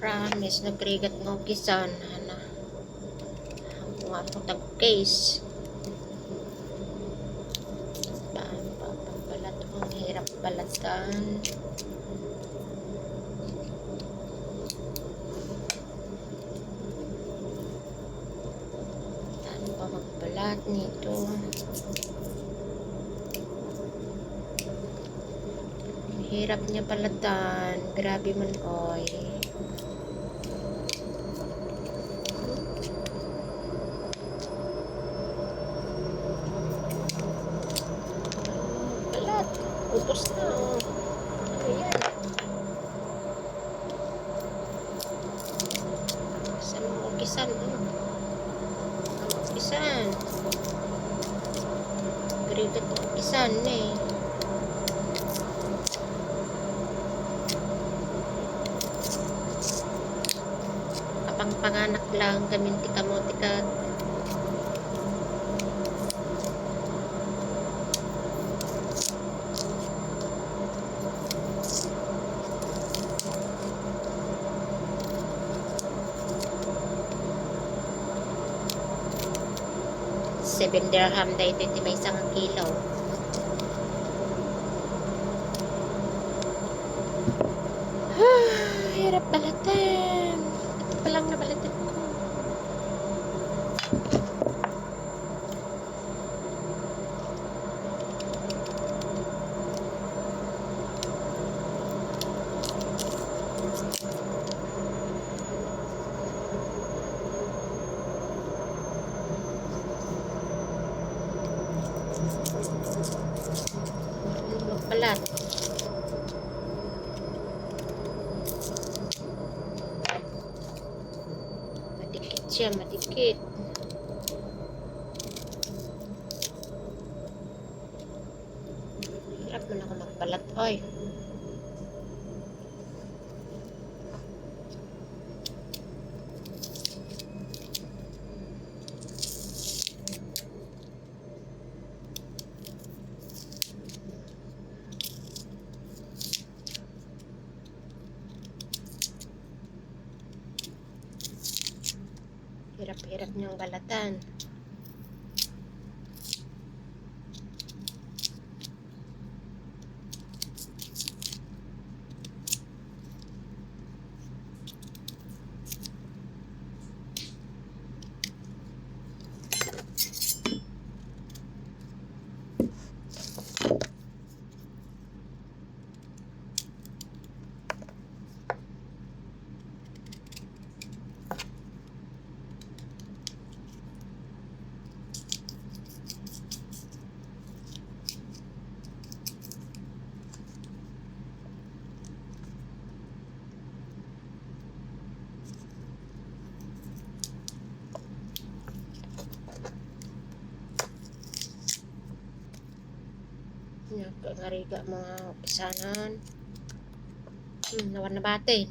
Promise, nagrigat ng kisan. Hana. Kung ako tag-case. Papabalat ko. Ang hirap balatan. Ano ba magbalat nito? Ang hirap niya balatan. Grabe man, oy. Utos na, oh. Ano yan? Saan ang ukisan, oh? Ang ukisan. Grigat ang ukisan, eh. Kapang-panganak lang, gaminti kamotikat. $7 dahil ito may isang kilo. Hirap balatan. Ito pa lang nabalatan ko. Magbalat. Madikit siya, madikit. Hirap mo na ako magbalat, oy. Hirap-hirap niyang balatan. Nakangariga mga pisanan. Nawan na batin.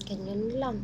Ganyan lang.